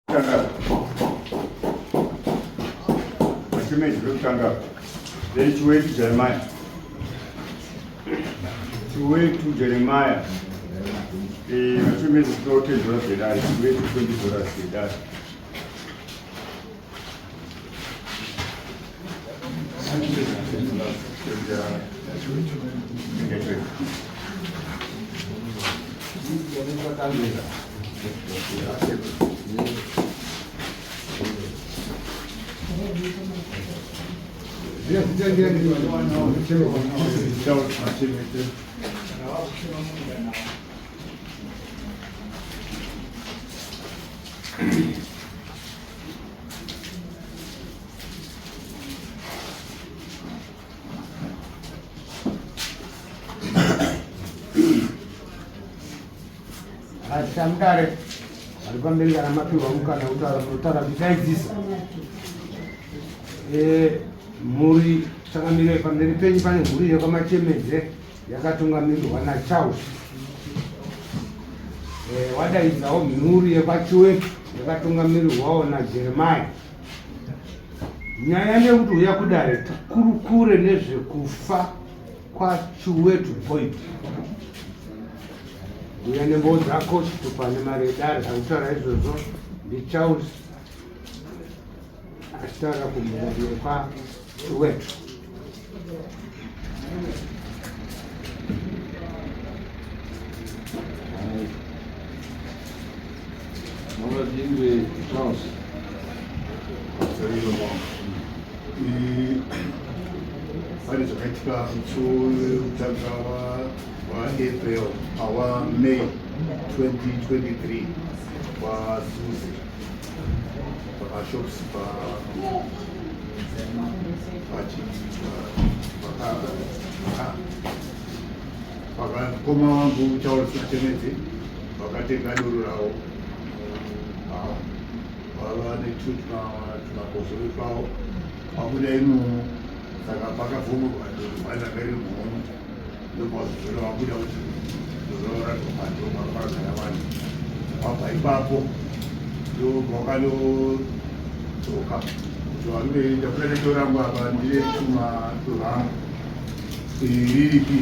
Tanga. Machimedzi vekutanga. Then Chiwetu Jeremiah. Chiwetu Jeremiah. Eh, machimedzi kutoa 10 dollars yedare. Chiwetu 20 dollars yedare. Hatamdare vari pamberi kana mapihwa mukana kutaura munotaura muchidaidzisa. Eh, mhuri changamire pamberi penyu pane mhuri yekwaMachemedze yakatungamirirwa naCharles. Eh, wadaidzawo mhuri yekwaChiwetu yakatungamirirwawo naJeremiah. Nyaya ndeyekuti huya kudare tikurukure nezvekufa kwaChiwetu Boyd. Huya nemboo dzako chitupa nemari yedare zvakutaura izvozvo ndiCharles achitaura kumhuri yekwaChiwetu. Makadingwe Charles. Pane zvakaitika musi wekutanga waApril awa May 2023 kwaZuze pamashops pa Vakakoma wangu Charles Machemedzi vakatenga doro ravo vava netumakozoro twavo vabuda imomo saka pakavhomorwa doro ranga riri muhomwe ndopazotora vabuda kuti doro ratopadopakagara vanhu wabva ipapo ndopakanodzoka kuti varume ndabuda nedoro rangu apa ndine tuma tovangu riripi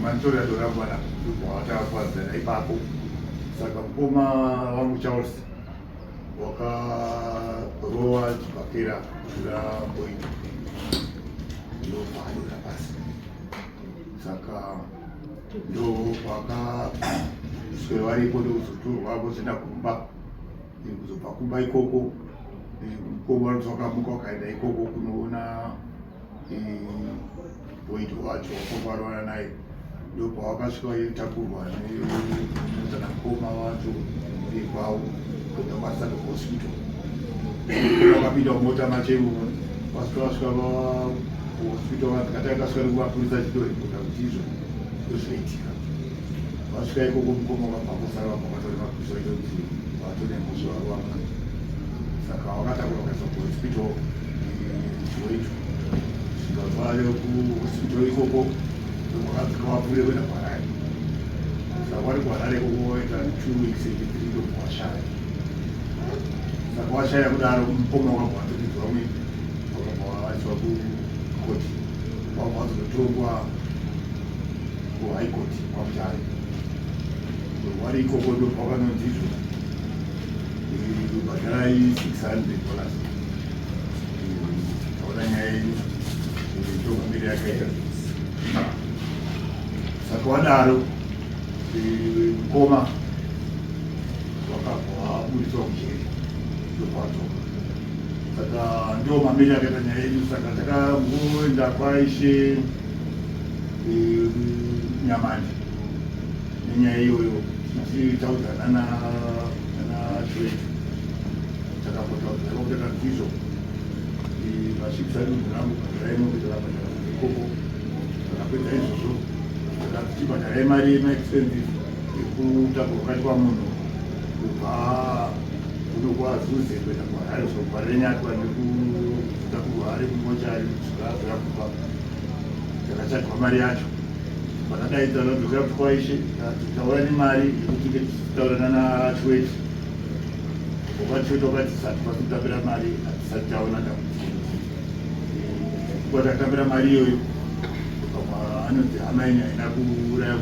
manditorera doro rangu ana ndobva ipapo saka mukoma wangu Charles wakarova chibhakera kura mboita ndobva adonha pasi saka ndopakaswera varipo ndokuzotorwa vozoenda kumba kuzobva kumba ikoko mukoma wakamuka wakaenda ikoko kunoona Boyd wacho wakambarwana naye ndopawakasvika vaitakurwa nemota namukoma wacho kwavo kuenda kwaSato hospital vakapinda mumota machemo vasvika vasvika kuhospital vakatanga kasvika nekumapurisa achitoripota kuti izvo ndozvaitika vasvika ikoko mukoma wakabva kusara vabva vatori mapurisa vaita kuti vatone mhosva varwaka saka vakatakura vakaiswa kuhospital chiwetu Vayo kuhospital ikoko vakabvika vapfuure kuenda kuHarare. Saka vari kuHarare ikoko vaita 2 weeks three ndobva washaya. Saka washaya kudaro mukoma wakabva watopidzwa mwiri wakabva waiswa kukoti wabva wazotongwa kuhigh court kwaMutare. Wari ikoko ndobva wakanonzi izvo bhadharai $600. Taura nyaya yenyu ndokumbira yakaita saka wadaro mukoma wakabva waburitswa kujeri ndokwadzoka saka ndo mamiri akaita nyaya yedu saka takamboenda kwaishe nyamandi nenyaya iyoyo tichitaudzana nana Chiwetu takambotaudzana kuti takanzizvo vasvikisa dunhu rangu bhadharai mombe takabhadhara ikoko takapedza izvozvo takatichibhadharai mari yemaexpenses ekutakurwa kaitwa munhu kubva kuno kwaZuze kuenda kuHarare kuzobva renyatwa nekutakurwa ari kumochari kusvika azora kumba takachadwa mari yacho Vakadaidza vadzokera kuti kwaishe tauya nemari yekuti tinge tichitaura nana Chiweti. Wakachota wakati hatikwanisi kutambira mari hatisati taona dambudziko. Nguva takatambira mari iyoyo anonzi hama yenyu haina kuuraya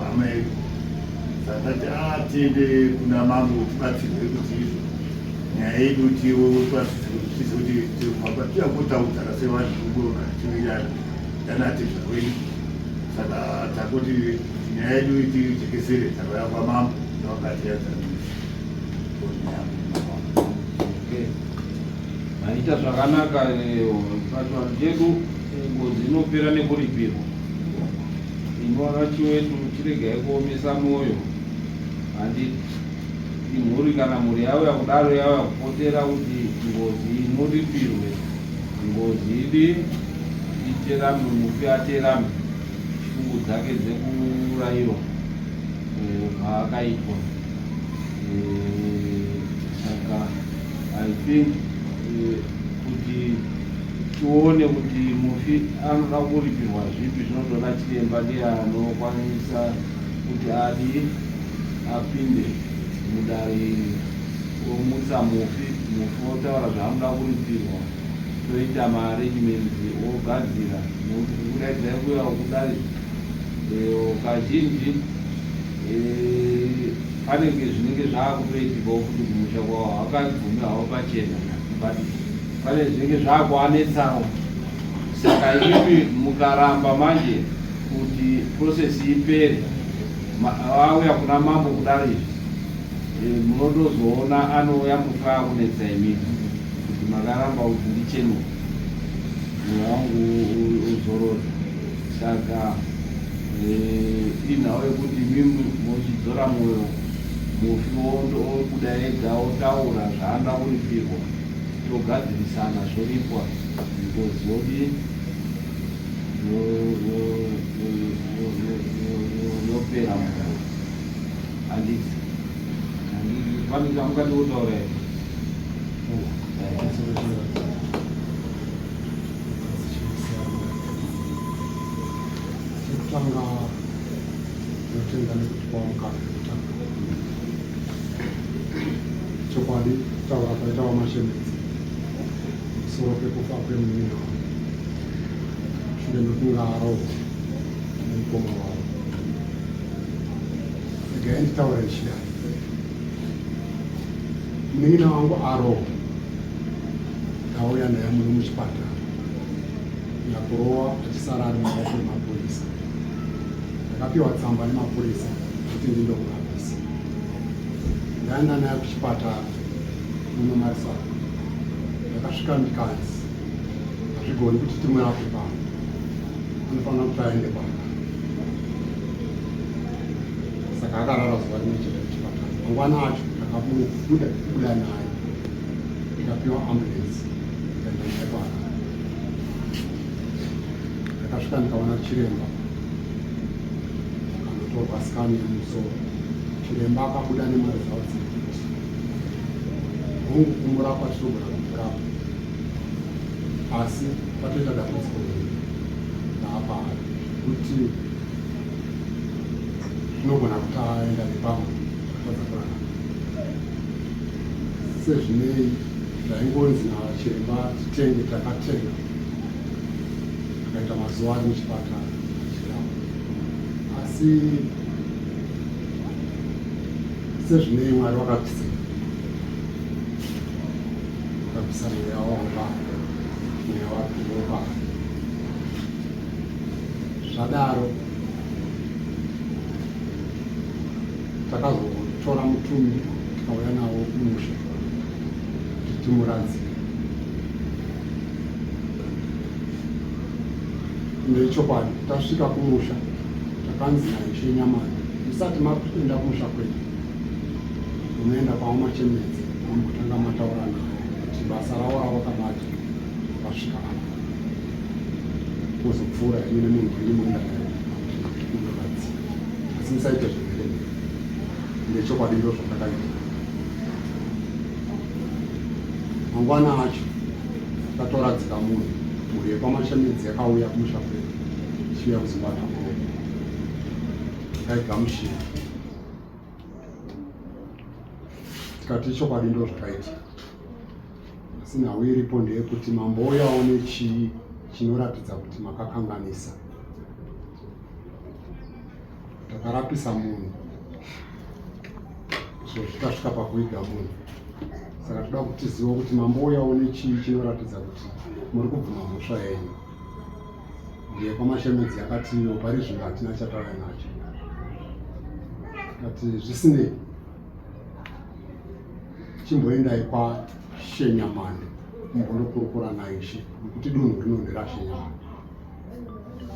hama yedu. Saka tati ah, tiende kuna mambo tibatsirwe kuti izvo nyaya yedu tizive kuti tirikufamba tiyakotautana sevanhu kana tiwirirana tanatezvara wedu. Saka takuti nyaya yedu tijekesere takauya kwamambo ndovakatiyadzanisa. Okay. Maita zvakanaka eh, pachivanhu chedu eh, ngozi inopera nekuripirwa. Imi vanachiwetu chiregai kuomesa mwoyo, handiti imhuri kana mhuri yauya kudaro yauya kupotera kuti ngozi imuripirwe, ngozi idi iterame, mufi aterame shungu dzake dzekuurayiwa eh, kwaakaitwa. Eh, saka i think eh, kuti tione kuti mufi anoda kuripirwa zvipi zvinotoda chiremba ndiye anokwanisa kuti adi apinde mudare iri omutsa mufi mufi otaura zvaanoda kuripirwa toita maarrangements ogadzira nokuti kukudaidzai kuya kudare eh, kazhinji Eh, panenge zvinenge zvaakutoitikawo futi kumusha kwavo havakabvumi havo pachena but pane zvinenge zvaakuanetsawo saka imimi mukaramba manje kuti process ipere vauya kuna mambo kudaro izvi eh, munotozoona anouya mufa akunetsa imimi kuti makaramba kuti ndichenuke mweya wangu uzorore Saka eh, inhau yekuti imimi mochidzora mwoyo mufi obuda ega otaura zvaanoda kuripirwa togadzirisana zvoripwa ngozi yodii yopera mumhuri handiti pane chamungati kutaura here? Chekutanga ndinotenda nekutipawo mukana wekutanga. Chokwadi kutaura kwaita vaMashemedzi pamusoro pekufa kwemunin'ina wangu mushure mekunge arohwa nemukoma wavo. Regai nditaure ndichidai. Munin'ina wangu arohwa Ndauya naye muno muchipatara nyakurowa achisara ari mumaoko emapurisa. Ndakapiwa tsamba nemapurisa kuti ndindomurapisa. Ndaenda naye kuchipatara muno Marisara. Ndakasvika ndikanzi hazvigoni kuti timurape pano, anofanira kuti aende kwaka. Saka akarara zuva rimwe chete kuchipatara. Mangwana acho ndakabuda kubuda naye ndikapiwa ambulance ndikaenda naye kuHarare. Ndakasvika ndikaona chiremba akanotorwa scan yemusoro. Chiremba akabuda nemaresults ekuti hongu kumurapa tinogona kumurapa asi patoita dambudziko raapari kuti zvinogona kuti aenda nepamwe atadza kurarama. Sezvinei zvaingonzi nachiremba titenge takatenga akaita mazuva ari muchipatara achirapa asi sezvinei Mwari vakabvisa vakabvisa mweya wavo mweya wake wobaba zvadaro Takazotora mutumbi tikauya nawo kumusha kuti timuradzike. Ndechokwadi tasvika kumusha takanzi naIshe Nyamani musati mapinda kumusha kwedu munoenda kwaMachemedze mumbotanga mataura naye kuti basa ravo ravakabata vasvika apa mozopfuura imi nemunhu wenyu moenda naye kumuradzika. Asi musaite zvemheremhere. Ndechokwadi ndo zvandakaita. Mangwana acho tatoradzika munhu, mhuri yekwaMashamedzi yakauya kumusha kwedu ichiuya kuzobata maoko. Takaigamuchira. Tikati ichokwadi ndo zvakaitika, asi nhau iripo ndeyekuti mambouyawo nechii chinoratidza kuti makakanganisa. Takarapisa munhu izvozvi tasvika pakuviga munhu, saka toda kuti tizive kuti mambouyawo nechii chinoratidza kuti muri kubvuma mhosva yenyu. Ndiye kwaMashemedzi yakati iyo pari zvino hatina chatauya nacho, kati zvisinei chimboendai kwaShenyamande mumbonokurukura naIshe nekuti dunhu rino nderaShenyamande.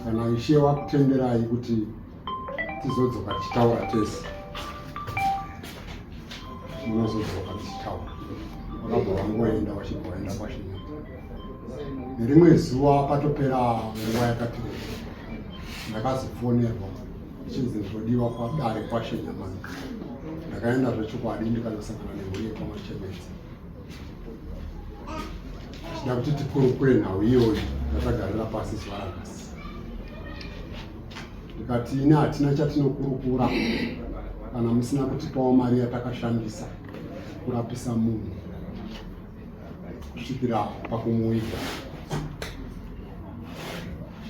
Kana Ishe wakutenderai kuti tizodzoka tichitaura tese, munozodzoka tichitaura. Vakabva vangoenda vachibva vaenda kwaShenyamande. Nerimwe zuva patopera nguva yakati ndakazofonerwa ndichinzi ndinodiwa kwadare kwaShenyamande. Ndakaenda zvechokwadi ndikanosangana nemhuri yekwaMachemedze tichida kuti tikurukure nhau iyoyi yatagarira pasi zuva ranhasi. Ndikati ini hatina chatinokurukura kana musina kutipawo mari yatakashandisa kurapisa munhu kusvikira pakumuiga.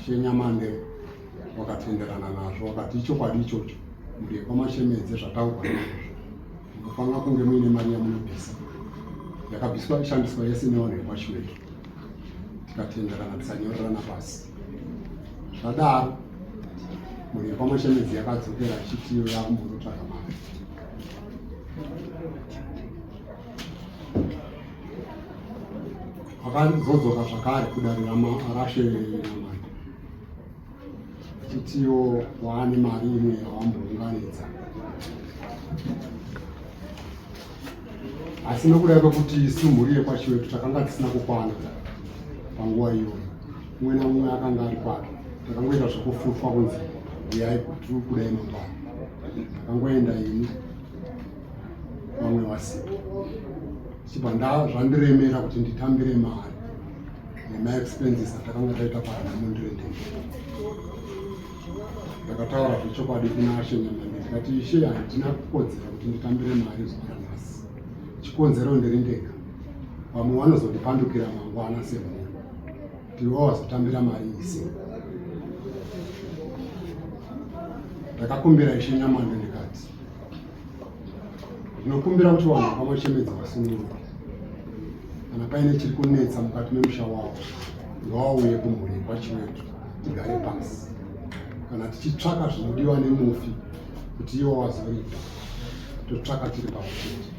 Shenyamande wakatenderana nazvo, wakati ichokwadi ichocho, mhuri yekwaMashemedze zvataurwa izvozvo, munofanira kunge muine mari yamunobvisa yakabviswa ishandiswa yese nevanhu vekwaChiweto. Tikatenderana tisanyorerana pasi. Zvadaro mhuri yekwaMashemedze yakadzokera ichiti iyo yakumbonotsvaga mari. Vakazodzoka zvakare kudare raShe Nyamande vachitiwo waane mari imwe yawambounganidza, asi nokuda kwekuti isu mhuri yekwaChiwetu takanga tisina kukwana panguva iyoyo, mumwe namumwe akanga ari kwake, takangoita zvekufutwa kunzi uyai tiri kudai mangwana. Ndakangoenda ini vamwe vasipo, chibva zvandiremera kuti nditambire mari nemaexpenses atakanga taita paanamondirende. Ndakataura zvechokwadi kuna Ashe Nyamande ndikati, Ishe, handina kukodzera kuti nditambire mari zuva ranhasi, chikonzero ndiri ndega, vamwe vanozondipandukira mangwana semhuri, ndiwe wazotambira mari isi. Ndakakumbira Ishe Nyamande ndikati, ndinokumbira kuti vanhu vakaMachemedza vasunungurwe, kana paine chiri kunetsa mukati memusha wavo ngavauye kumhuri yekwaChiwetu tigare pasi, kana tichitsvaka zvinodiwa nemufi kuti iwo wazoripa, totsvaka tiri pamwe chete.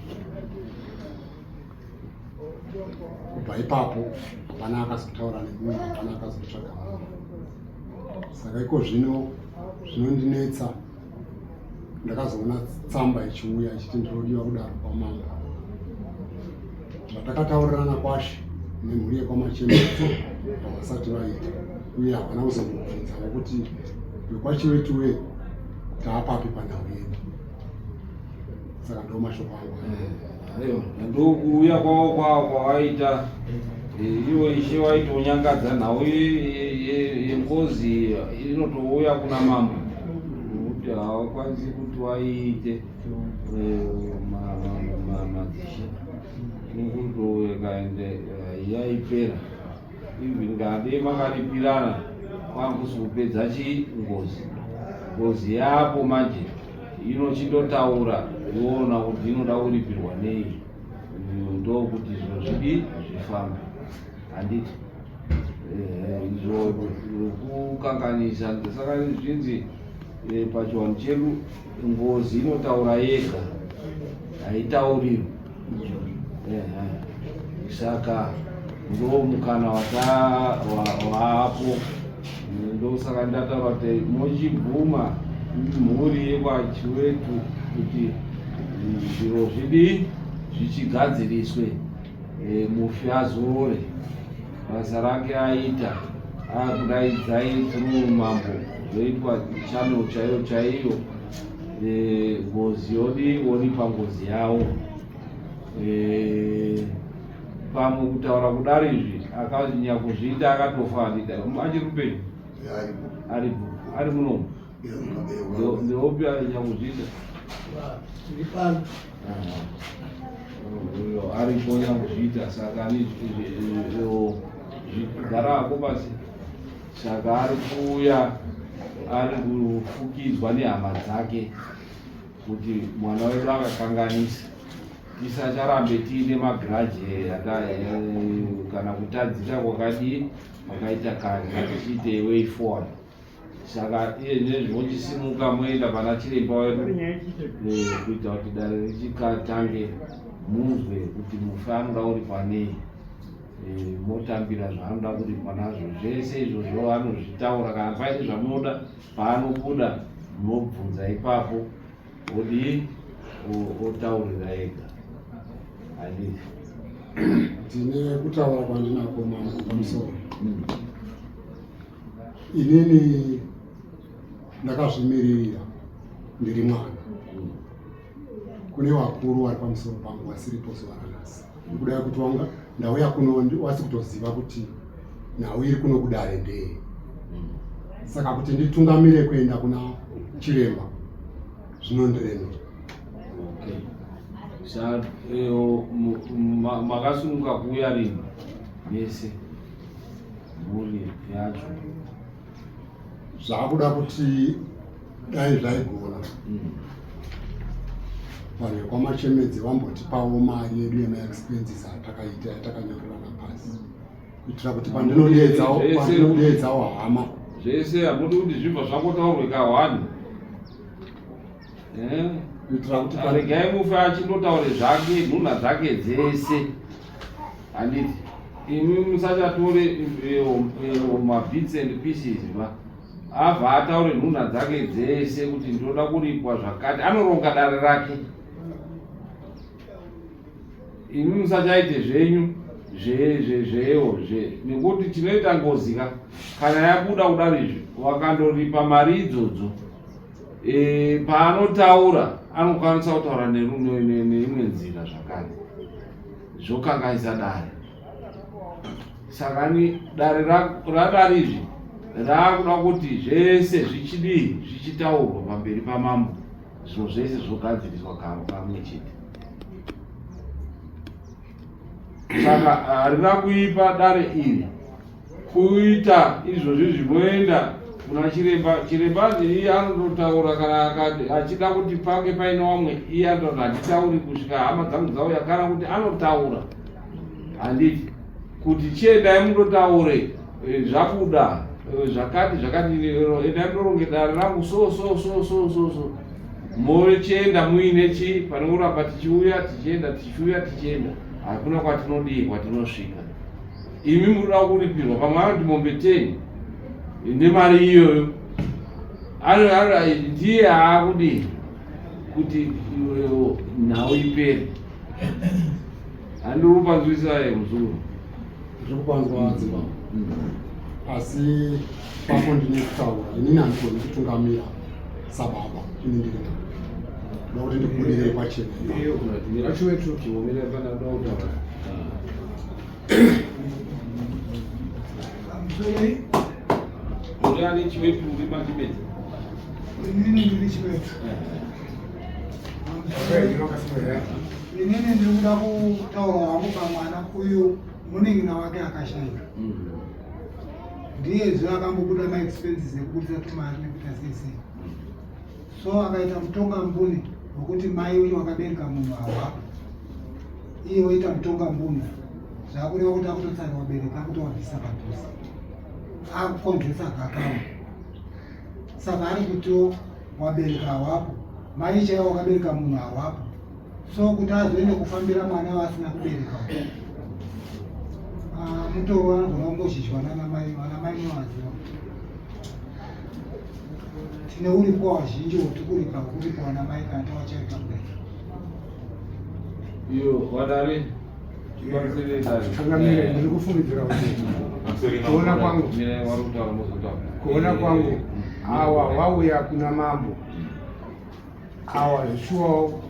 Kubva ipapo hapana akazotaura nemumwe, hapana akazotsvaga mumwe. Saka iko zvino zvinondinetsa, ndakazoona tsamba ichiuya ichiti ndinodiwa kudaro kwamambo. Zvatakataurirana kwashe nemhuri yekwaMachemedza havasati vaita, uye havana kuzombobvunzawo kuti vekwaChiwetu we taapapi panhau yedu. Saka ndo mashoko angu. Aiwa, ndokuuya kwavo kwavo kwavaita ivo ishe waitonyangadza nhau yengozi inotouya kuna mambo, nokuti havakwanisi kuti waiite madzishe nekutoekaende yaipera even ngade makaripirana kwakusi kupedza chi ngozi. Ngozi yapo manje inochindotaura yoona kuti inoda kuripirwa nei, ndokuti zviro zvidi zvifambe, handiti? Izvo kukanganisa. Saka zvinzi pachivanhu chedu ngozi inotaura yega, haitaurirwi. Saka ndo mukana waapo, ndosaka ndataura kuti mochibvuma mhuri yekwaChiwetu kuti zviro zvidi zvichigadziriswe, mufi azorore, basa rake aita, akudaidzai through mambo, zvoitwa channel chaiyo chaiyo, ngozi yodi woripa ngozi yawo. Pamwe kutaura kudaro izvi akanyakuzviita akatofa, andida achiri upenyu, aripo, ari munomu, ndeupi anyakuzviita? Aripo nyakuzviita saka zvigara ako pasi saka ari kuuya ari kufukidzwa nehama dzake kuti mwana wedu akakanganisa tisacharambe tiine magraje kana kutadzika kwakadii kwakaita kare ngatichiite way forward saka iye zvinezvi mochisimuka moenda pana chiremba wedu eh, kuita kuti dare richikatange munzwe kuti mufi anoda kuripwa nei eh, motambira zvaanoda kuripwa nazvo zvese izvozvo anozvitaura kana paine zvamunoda paanobuda munobvunza ipapo odii otaurira ega handiti ndine kutaura kwandinako mama pamusoro mm. Inini ndakazvimiririra ndiri mwana kune vakuru vari pamusoro pangu vasiripo zuva ranhasi kudai kuti wanga ndauya kuno wasi kutoziva kuti nhau iri kuno kudare ndeye saka kuti nditungamire kuenda kuna chiremba zvinondiremera okay. Sa, eh, makasimuka kuuya rini mese mhuri yacho zvakuda kuti dai zvaigona mm. vanhu vekwamachemedzi vambotipawo mari yedu yemaexpenses atakaita yatakanyorerana pasi kuitira kuti pandinodeedzawo hama zvese hamudi kuti zvibva zvangotaurwe kahwani eh? kuitira kuti regai mufe achindotaure zvake nhunha dzake dzese handiti imi musachatore eh, eh, mabits and pieces ba abva ataure nhunha dzake dzese kuti ndinoda kuripwa zvakati anoronga dare rake imi musachaite zvenyu zvewo zve nekuti tinoita ngozi ka kana yabuda kudaro izvi wakandoripa mari idzodzo e, paanotaura anokwanisa kutaura neimwe nzira zvakare zvokanganisa dare saka ni dare radare izvi raakuda kuti zvese zvichidii zvichitaurwa pamberi pamambo zvinhu zvese zvogadziriswa kamwe chete saka harina kuipa dare iri kuita izvozvi zvinoenda kuna chiremba chiremba iye anototaura kana akati achida kuti pange paine vamwe iye anotaura handitauri kusvika hama dzangu dzauya kana kuti anotaura handiti kuti chiendai mundotaure eh, zvabuda eh, zvakati zvakati eh, endai mundoronge dare rangu so so so so so so mochienda muine chii pane kuramba tichiuya tichienda tichiuya tichienda hakuna kwatinodii kwatinosvika imi munoda kuripirwa pamwe anoti mombe 10 nemari iyoyo ndiye aakudii kuti nhau ipere handiri kupanzwisa ye muzukuru ndiri kupanzwa dzimba mm. asi papo ndine kutaura inini handigoni kutungamira sababa ini ndiri ndoda kuti ndikubudirei pachena Uri chiwetu uri machimedza? Inini ndiri chiwetu. Inini ndiri kuda kutaura hangu pamwana uyu munin'ina wake akashaika. Mm. Ndiyezve akambobuda maexpenses ekubudisa tumari nekuita sei sei. So akaita mutonga mbune wekuti mai uyu wakabereka munhu hawapo. Iye woita mutonga mbune. Zvakureva kuti akutotsara wabereka akutowabvisa padhuze. Akukonzesa gakava. Saka ari kutiwo wabereka hawapo. Mai chaiwo wakabereka munhu hawapo. So kuti azoende kufambira mwana waasina kubereka. Ah, mutoro anogona kungozhizhwa nana mai, vana mai munovaziva. Tine uripwa wazhinji hwotikuripa hwekuripa vana mai kana tawachaita kudai. Iyo wadare Changamire, ndiri kufungidzira kuti kuona kwangu kuona kwangu awa wauya kuna mambo awa zvishuwawo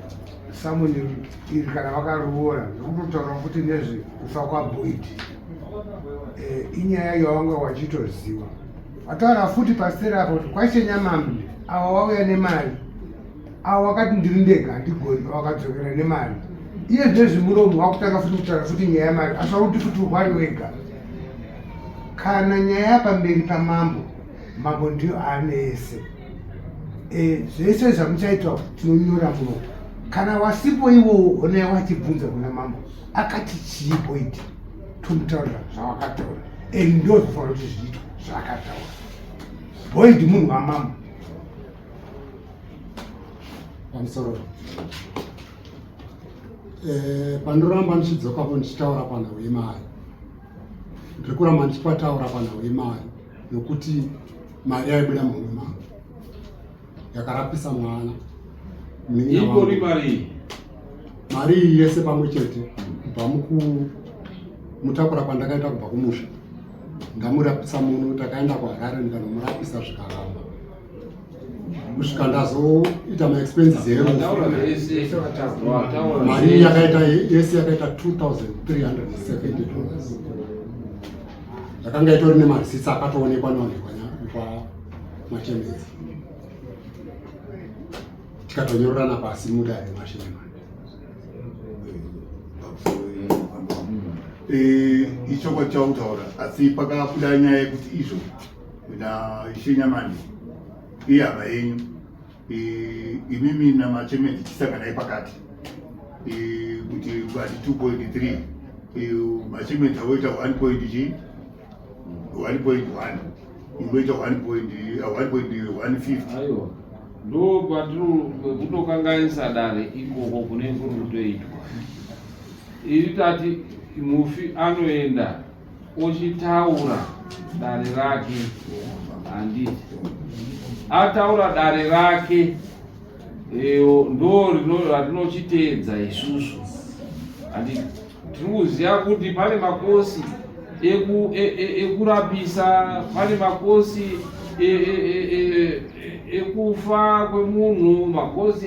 samuni iri kana vakaroora zvekutotaura futi nezve kufa kwaboyd eh, inyaya yawanga wachitoziva wataura futi paseri apo kuti kwachenyamambe awa wauya nemari awa wakati ndiri ndega handigoni wakadzokera nemari Iye zvinezvi muromo wakutanga futi kutaura futi nyaya yamari, asi wakuti futi urwari wega. Kana nyaya pamberi pamambo, mambo ndiyo aane yese. E, zvese zvamuchaitwa tinonyora muno. Kana wasipo iwowo honai wachibvunza kuna mambo akati chii boidi tomutaurira zvawakataura and ndo zvofanira kuti zviitwe zvaakataura. Boidi munhu wamambo. Pamusoro eh, pandoramba ndichidzokapo ndichitaura panhau yemari, ndiri kuramba ndichipataura panhau yemari nokuti mari yaibuda muhomwe mangu yakarapisa mwana. Ikori mari iyi? Mari iyi yese pamwe chete kubva mukumutakura kwandakaita kubva kumusha ndamurapisa muno, takaenda kuHarare ndikanomurapisa zvikaramba kusvika ndazoita maexpenses erufu. Mari iyi yakaita yese yakaita 2370 dollars, yakanga itori nemarisitsi akatoonekwa nevanhu vekwaMachemedzi, tikatonyorerana pasi mudare mashenyamani. Ichokwadi chautaura, asi pakabuda nyaya yekuti izvo na Ishe Nyamani ihama yenyu, imimi naMachemedzi chisanganai pakati kuti vati 2.3, Machemedzi avoita 1 point chi 1.1, imboita 1.150. Aiwa, ndo kwatiri kutokanganisa dare ikoko kune kuri kutoitwa. Iri tati mufi anoenda ochitaura dare rake, handiti? Ataura dare rake eyo ndo ratinochiteedza isusu, handiti? Tiri kuziva kuti pane makosi ekurapisa, pane makosi ekufa kwemunhu, makosi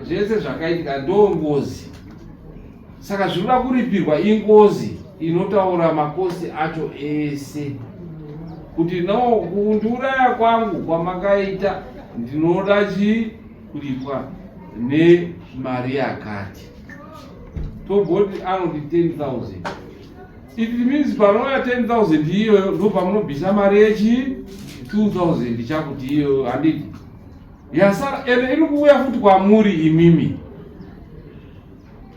zvese zvakaitika ndo ngozi. Saka zvinoda kuripirwa ingozi inotaura makosi acho ese kuti no, kundiuraya kwangu kwamakaita ndinoda chi kuripwa nemari yakati. Toboti anoti 10,000, it means panouya 10,000 iyoyo ndo pamunobvisa mari yechi 2000 chakuti iyoyo, handiti? Yasara ende iri kuuya futi kwamuri imimi,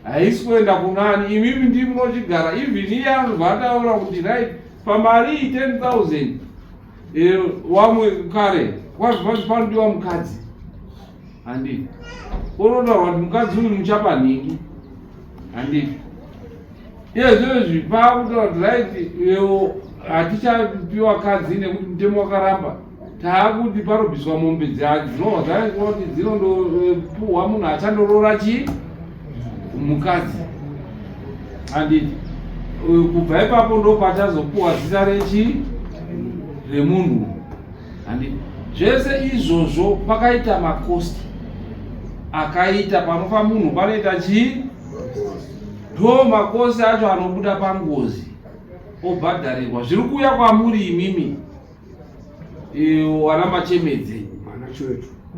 haisi kuenda kunani, imimi ndi munochigara. Even iye anobva ataura kuti right, pamari iyi 10,000, wamwe kare panodiwa mukadzi, handiti? Unotaurwa kuti mukadzi uyu muchapa nhingi, handiti? Iyezvezvi paakutaura kuti right, hatichapiwa kadzi nekuti mutemo wakaramba, taakuti parobviswa mombe dzinobva dzaikuva kuti dzinondopuhwa munhu achandoroora chi mukadzi, handiti? Kubva ipapo ndo pachazopuhwa zita rechi remunhu, handiti? Zvese izvozvo pakaita makosti akaita panofa munhu, panoita chii, ndo makosi acho anobuda pangozi obhadharirwa. Zviri kuuya kwamuri imimi wana Machemedze,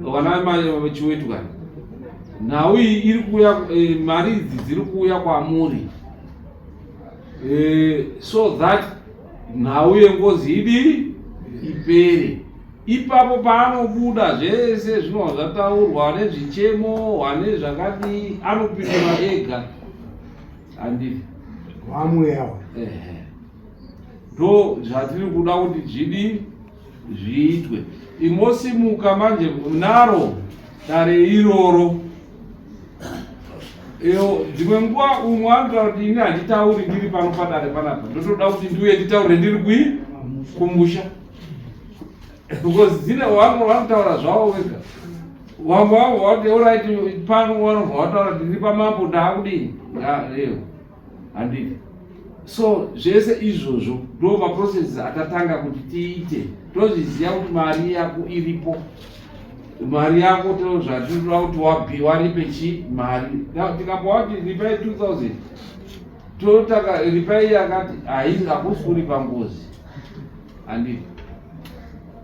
wana Chiwetu kani. Nhau iyi iri kuuya, mari idzi dziri kuuya kwamuri so that nhau yengozi idi ipere. Ipapo paanobuda zvese zvinova zvataurwa, nezvichemo wane zvakadii, anopindura ega, handiti? Wamweyawo. Ehe, ndo zvatiri kuda kuti zvidi zviitwe. Imosimuka manje naro dare iroro. Iyo dzimwe nguva umwe anotaura kuti ini handitauri ndiri pano padare panapa, ndotoda kuti ndiuye nditaure ndiri kui kumusha, because dzine vamwe vanotaura zvavo vega. Vamwe vavo vati alright, pano vanobva vataura kuti ndiri pamambo, ndaakudini iyo, handiti? So zvese izvozvo ndo maprocesses atatanga kuti tiite. Tozviziva kuti mari yako iripo, mari yako tozvatinoda kuti waripe chi mari. Tikambowa kuti ripai 2000, totaka ripai yakati, haisi, hakusi kuripa ngozi, handiti?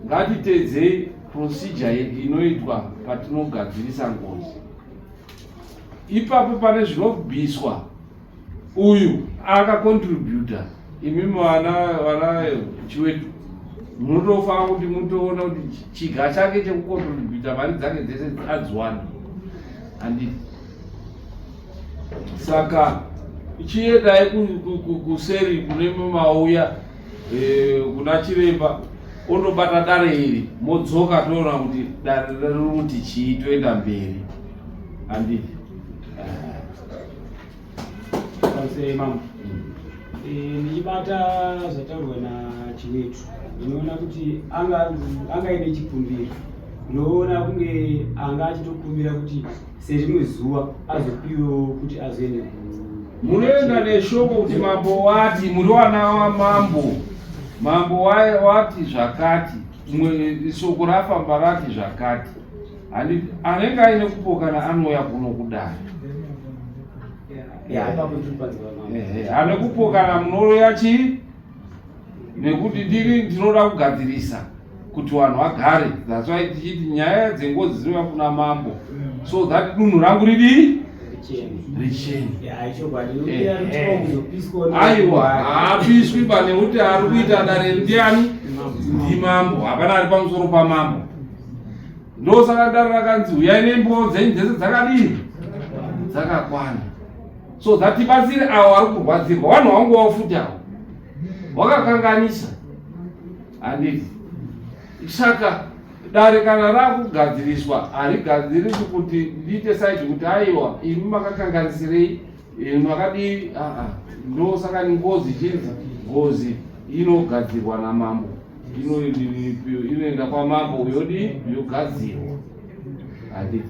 Ngatitedzei procedure inoitwa patinogadzirisa ngozi. Ipapo pane zvinobviswa. Uyu akacontributa, imimi vana vana Chiwetu munotofanira kuti mutoona kuti chiga chake chekucontributa mari dzake dzese adziwana, handiti? Saka chiendai kuseri kune mauya kuna chiremba ondobata dare iri, modzoka toona kuti dare riri kuti chii, toenda mberi, handiti? Pamusoro mambo, ndichibata zvataurwa naChiwetu, ndinoona kuti anga anga aine chikumbiro. Ndinoona kunge anga achitokumbira kuti serimwe zuva azopiwewo kuti azoende Munoenda neshoko kuti mambo wati muri wana wamambo, mambo wati zvakati, mwe shoko rafamba rati zvakati. Handiti anenge aine kupokana anouya kuno kudare. Ya, ipapo ndiri kupanzwa, mambo. Ehe, ane kupokana munouya chii, nekuti ndiri ndinoda kugadzirisa kuti vanhu vagare. That's why tichiti nyaya dzengozi dzinouya kuna mambo, so that dunhu rangu ridii? Richeni. Richeni. Ya, ichokwadi. Kuzopiswa. Aiwa, haapiswi ba, nekuti ari kuita dare ndiani? Ndimambo. Hapana ari pamusoro pamambo. Ndosaka dare rakanzi uyai nembowo dzenyu dzese dzakadii, dzakakwana, so that tibatsire avo vari kurwadzirwa. Vanhu vanguvawo futi avo wakakanganisa, handiti? Saka dare kana rakugadziriswa harigadziriswi kuti ndiite side kuti aiwa, imi makakanganisirei, imi makadii. Aa, ndosaka ngozi chinzi ngozi inogadzirwa namambo, inoenda kwamambo, yodii, yogadzirwa, handiti?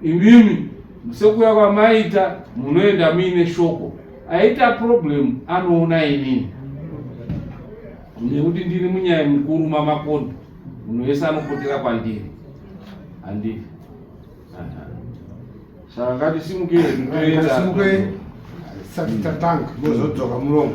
Imimi sekuya kwamaita munoenda muine shoko, aita problem anoona inini, nekuti ndiri munyaya mukuru mamakondo. Munhu wese anopotera kwandiri, handiti? Aha. Saka ngatisimukei toenda. Ngatisimukei, tisati tatanga mozodzoka muromo.